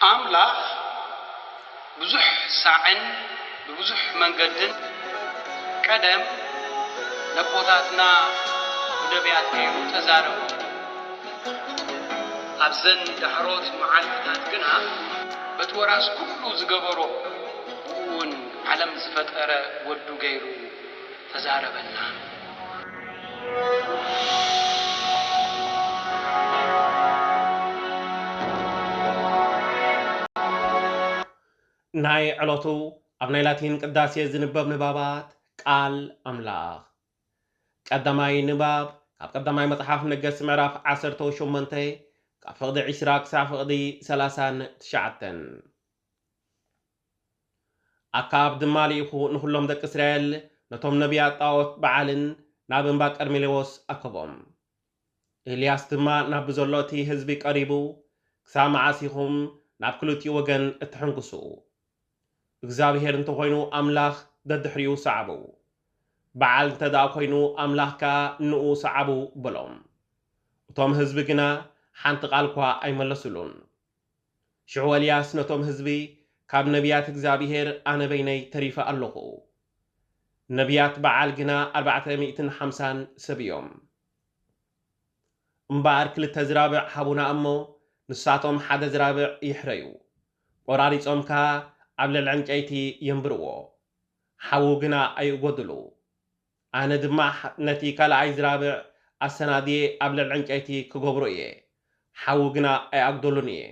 ኣምላኽ ብዙሕ ሳዕን ብብዙሕ መንገድን ቀደም ነቦታትና ብነቢያት ገይሩ ተዛረቡ። ኣብዘን ዳሕሮት መዓልትታት ግና በቲ ወራስ ኩሉ ዝገበሮ ብኡ እውን ዓለም ዝፈጠረ ወዱ ገይሩ ተዛረበና። ናይ ዕለቱ ኣብ ናይ ላቲን ቅዳሴ ዝንበብ ንባባት ቃል ኣምላኽ። ቀዳማይ ንባብ ካብ ቀዳማይ መጽሓፍ ነገስት ምዕራፍ ዓሰርተ ሸሞንተ ካብ ፍቕዲ ዕስራ ክሳብ ፍቕዲ ሰላሳን ትሽዓተን። ኣክዓብ ድማ ልኢኹ ንኹሎም ደቂ እስራኤል ነቶም ነቢያት ጣዖት በዓልን ናብ እምባ ቀርሜሌዎስ ኣከቦም። ኤልያስ ድማ ናብ ብዘሎ እቲ ህዝቢ ቀሪቡ፣ ክሳብ መዓስ ኢኹም ናብ ክልቲኡ ወገን እትሕንክሱ? እግዚኣብሄር እንተኾይኑ ኣምላኽ ደድሕሪኡ ሰዓቡ፣ በዓል እንተ ደኣ ኮይኑ ኣምላኽ ከኣ ንኡ ሰዓቡ በሎም። እቶም ህዝቢ ግና ሓንቲ ቃል እኳ ኣይመለሱሉን። ሽዑ ኤልያስ ነቶም ህዝቢ፣ ካብ ነቢያት እግዚኣብሄር ኣነ በይነይ ተሪፈ ኣለኹ። ነቢያት በዓል ግና ኣርባዕተ ሚእትን ሓምሳን ሰብ እዮም። እምበኣር ክልተ ዝራብዕ ሃቡና እሞ ንሳቶም ሓደ ዝራብዕ ይሕረዩ። ቆራሪጾም ከኣ ኣብ ልዕሊ ዕንጨይቲ የንብርዎ። ሓዊ ግና ኣይእጎድሉ። ኣነ ድማ ነቲ ካልኣይ ዝራብዕ ኣሰናድየ ኣብ ልዕሊ ዕንጨይቲ ክገብሮ እየ። ሓዊ ግና ኣይኣጉደሉን እየ።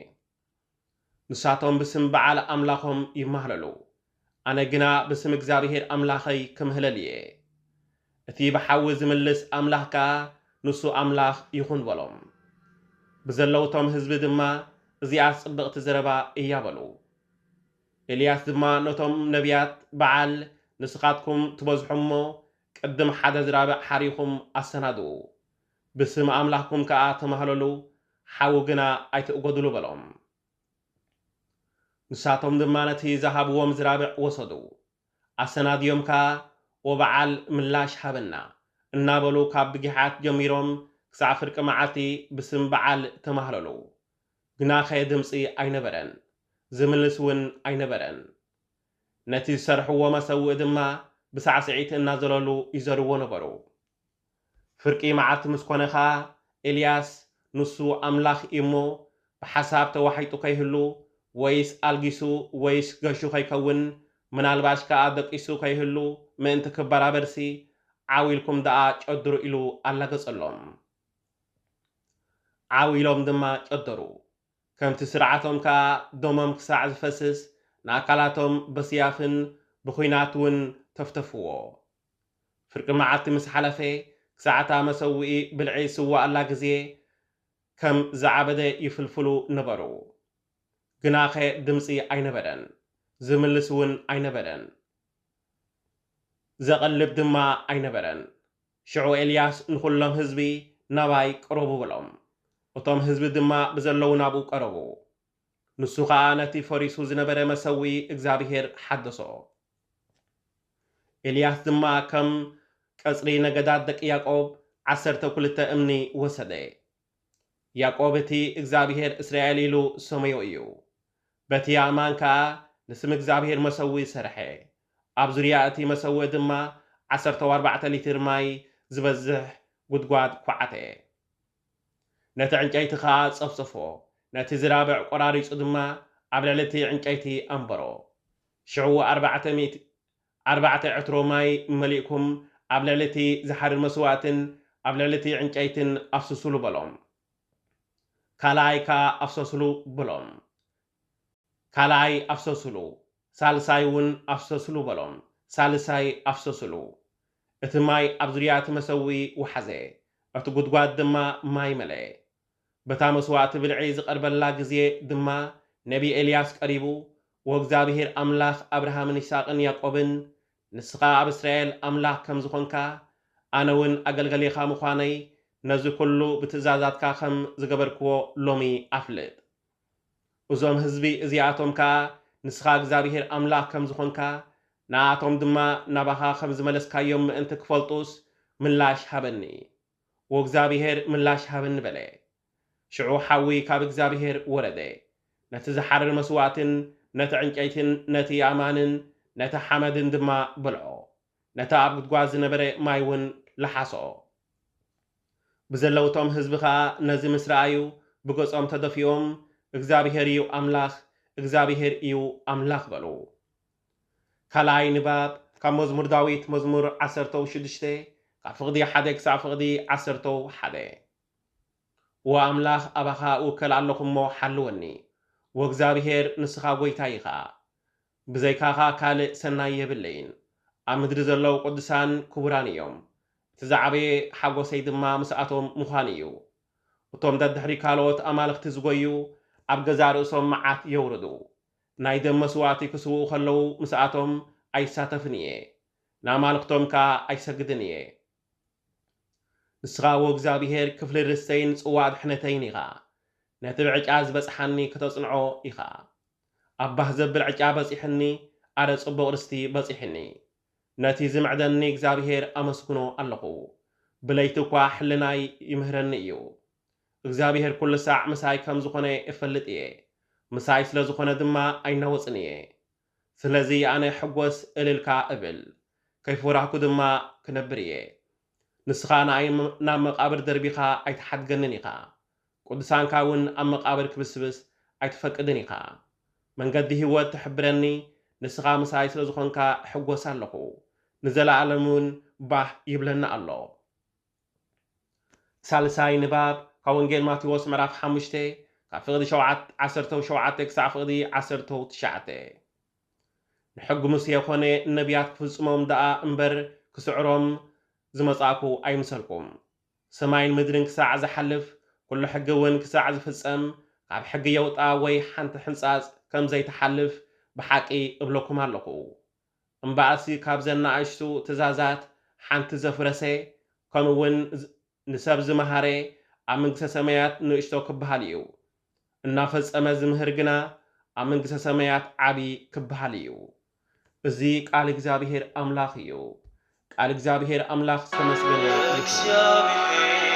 ንሳቶም ብስም በዓል ኣምላኾም ይማህለሉ። ኣነ ግና ብስም እግዚኣብሄር ኣምላኸይ ክምህለል እየ። እቲ ብሓዊ ዝምልስ ኣምላኽ ከኣ ንሱ ኣምላኽ ይኹን በሎም። ብዘለውቶም ህዝቢ ድማ እዚኣ ጽብቕቲ ዘረባ እያ በሉ። ኤልያስ ድማ ነቶም ነቢያት በዓል ንስኻትኩም ትበዝሑ እሞ ቅድም ሓደ ዝራብዕ ሓሪኹም ኣሰናድኡ። ብስም ኣምላኽኩም ከኣ ተማህለሉ፣ ሓዊ ግና ኣይትእጎድሉ በሎም። ንሳቶም ድማ ነቲ ዝሃብዎም ዝራብዕ ወሰዱ። ኣሰናድዮም ከኣ፣ "ወበዓል ምላሽ ሃበና" እናበሉ ካብ ብጊሓት ጀሚሮም ክሳዕ ፍርቂ መዓልቲ ብስም በዓል ተማህለሉ። ግናኸ ድምጺ ኣይነበረን፣ ዝምልስ እውን ኣይነበረን። ነቲ ዝሰርሕዎ መሰውኢ ድማ ብሳዕስዒት እናዘለሉ ይዘርዎ ነበሩ። ፍርቂ መዓልቲ ምስ ኮነ ኸኣ፣ ኤልያስ፣ ንሱ ኣምላኽ እዩ እሞ፣ ብሓሳብ ተዋሒጡ ከይህሉ፣ ወይስ ኣልጊሱ፣ ወይስ ገሹ ከይከውን፣ ምናልባሽ ከኣ ደቂሱ ከይህሉ ምእንቲ ክበራበርሲ፣ ዓው ኢልኩም ደኣ ጨድሩ ኢሉ ኣላገጸሎም። ዓው ኢሎም ድማ ጨደሩ። ከምቲ ስርዓቶም ከኣ ደሞም ክሳዕ ዝፈስስ ንኣካላቶም በስያፍን ብኲናት እውን ተፍተፍዎ። ፍርቂ መዓልቲ ምስ ሓለፈ፣ ክሳዕ እታ መሰውኢ ብልዒ ዝስዋኣላ ግዜ፣ ከም ዝዓበደ ይፍልፍሉ ነበሩ። ግናኸ ድምጺ ኣይነበረን፣ ዝምልስ እውን ኣይነበረን። ዘቐልብ ድማ ኣይነበረን። ሽዑ ኤልያስ ንኹሎም ህዝቢ፣ "ናባይ ቅረቡ" በሎም። እቶም ህዝቢ ድማ ብዘለዉ ናብኡ ቀረቡ። ንሱ ኸኣ ነቲ ፈሪሱ ዝነበረ መሰውኢ እግዚኣብሄር ሓደሶ። ኤልያስ ድማ ከም ቀጽሪ ነገዳት ደቂ ያዕቆብ ዓሰርተ ክልተ እምኒ ወሰደ። ያዕቆብ እቲ እግዚኣብሄር እስራኤል ኢሉ ዝሰመዮ እዩ። በቲ ኣእማን ከኣ ንስም እግዚኣብሄር መሰውኢ ሰርሐ። ኣብ ዙርያ እቲ መሰውኢ ድማ ዓሰርተ ኣርባዕተ ሊትር ማይ ዝበዝሕ ጉድጓድ ኳዓተ። ነቲ ዕንጨይቲ ኸኣ ጸፍጸፎ። ነቲ ዝራብዕ ቈራሪጹ ድማ ኣብ ልዕሊ እቲ ዕንጨይቲ ኣንበሮ። ሽዑ ኣርባዕተ ሚእቲ ኣርባዕተ ዕትሮ ማይ መሊእኩም ኣብ ልዕሊ እቲ ዝሓርድ መስዋእትን ኣብ ልዕሊ እቲ ዕንጨይትን ኣፍስሱሉ በሎም። ካልኣይ ከኣ ኣፍሰሱሉ በሎም። ካልኣይ ኣፍሰሱሉ፣ ሳልሳይ እውን ኣፍሰሱሉ በሎም። ሳልሳይ ኣፍሰሱሉ። እቲ ማይ ኣብ ዙርያ እቲ መሰውኢ ወሓዘ፣ እቲ ጉድጓድ ድማ ማይ መለአ። በታ መስዋእቲ ብልዒ ዝቐርበላ ግዜ ድማ ነቢ ኤልያስ ቀሪቡ፣ "ወእግዚኣብሄር ኣምላኽ ኣብርሃምን ይስሐቅን ያዕቆብን፣ ንስኻ ኣብ እስራኤል ኣምላኽ ከም ዝኾንካ፣ ኣነ እውን ኣገልገሊኻ ምዃነይ፣ ነዚ ኩሉ ብትእዛዛትካ ከም ዝገበርክዎ ሎሚ ኣፍልጥ። እዞም ህዝቢ እዚኣቶም ከኣ ንስኻ እግዚኣብሄር ኣምላኽ ከም ዝኾንካ፣ ንኣቶም ድማ ናባኻ ከም ዝመለስካዮም ምእንቲ ክፈልጡስ ምላሽ ሃበኒ። ወእግዚኣብሄር ምላሽ ሃበኒ" በለ። ሽዑ ሓዊ ካብ እግዚኣብሄር ወረደ፣ ነቲ ዝሓርር መስዋእትን ነቲ ዕንጨይትን ነቲ ኣእማንን ነቲ ሓመድን ድማ በልዖ። ነቲ ኣብ ጉድጓድ ዝነበረ ማይ እውን ለሓሶ። ብዘለውቶም ህዝቢ ኸኣ ነዚ ምስ ረኣዩ፣ ብገጾም ተደፊኦም፣ እግዚኣብሄር እዩ ኣምላኽ፣ እግዚኣብሄር እዩ ኣምላኽ በሉ። ካልኣይ ንባብ ካብ መዝሙር ዳዊት መዝሙር ዓሰርተው ሽዱሽተ ካብ ፍቕዲ ሓደ ክሳዕ ፍቕዲ ዓሰርተው ሓደ። ወኣምላኽ ኣባኻ እውከል ኣለኹ እሞ ሓልወኒ። ወእግዚኣብሄር ንስኻ ጐይታይ ኢኻ። ብዘይካኻ ካልእ ሰናይ የብለይን። ኣብ ምድሪ ዘለዉ ቅዱሳን ክቡራን እዮም። እቲ ዝዓበየ ሓጎሰይ ድማ ምስኣቶም ምዃን እዩ። እቶም ደድሕሪ ካልኦት ኣማልኽቲ ዝጎዩ ኣብ ገዛእ ርእሶም መዓት የውርዱ። ናይ ደም መስዋእቲ ክስውኡ ከለዉ ምስኣቶም ኣይሳተፍን እየ። ንኣማልኽቶም ከኣ ኣይሰግድን እየ። ንስኻ ወእግዚኣብሄር ክፍሊ ርስተይን ጽዋእ ድሕነተይን ኢኻ። ነቲ ብዕጫ ዝበጽሓኒ ክተጽንዖ ኢኻ። ኣብ ባህ ዘብል ዕጫ በጺሕኒ፣ ኣረ ጽቡቕ ርስቲ በጺሕኒ። ነቲ ዝምዕደኒ እግዚኣብሄር ኣመስግኖ ኣለኹ። ብለይቲ እኳ ሕልናይ ይምህረኒ እዩ። እግዚኣብሄር ኩሉ ሳዕ ምሳይ ከም ዝኾነ እፈልጥ እየ። ምሳይ ስለ ዝኾነ ድማ ኣይናወጽን እየ። ስለዚ ኣነ ሕጎስ እልልካ እብል፣ ከይፈራህኩ ድማ ክነብር እየ። ንስኻ ንኣይ ናብ መቓብር ደርቢኻ ኣይትሓድገንን ኢኻ። ቅዱሳንካ እውን ኣብ መቓብር ክብስብስ ኣይትፈቅድን ኢኻ። መንገዲ ህይወት ትሕብረኒ፣ ንስኻ ምሳይ ስለ ዝኾንካ እሕጎስ ኣለኹ። ንዘለኣለም እውን ባህ ይብለኒ ኣሎ። ሳልሳይ ንባብ ካብ ወንጌል ማቴዎስ ምዕራፍ ሓሙሽተ ካብ ፍቕዲ ሸውዓት-፣ ዓሰርተው ሸውዓተ ክሳዕ ፍቕዲ ዓሰርተው ትሽዓተ። ንሕጊ ሙሴ ኮነ ነቢያት ክፍጽሞም ደኣ እምበር ክስዕሮም ዝመጻእኩ ኣይምሰልኩም። ሰማይን ምድርን ክሳዕ ዝሓልፍ፣ ኩሉ ሕጊ እውን ክሳዕ ዝፍጸም፣ ካብ ሕጊ የውጣ ወይ ሓንቲ ሕንጻጽ ከም ዘይትሓልፍ ብሓቂ እብለኩም ኣለኹ። እምበኣሲ ካብዘን ንኣሽቱ ትእዛዛት ሓንቲ ዘፍረሰ፣ ከምኡ እውን ዝ-፣ ንሰብ ዝመሃረ ኣብ መንግስተ ሰማያት ንእሽቶ ክበሃል እዩ። እናፈጸመ ዝምህር ግና ኣብ መንግስተ ሰማያት ዓቢ ክበሃል እዩ። እዚ ቃል እግዚኣብሔር ኣምላኽ እዩ። ቃል እግዚኣብሔር ኣምላኽ ዝተመስገነ ይኹን።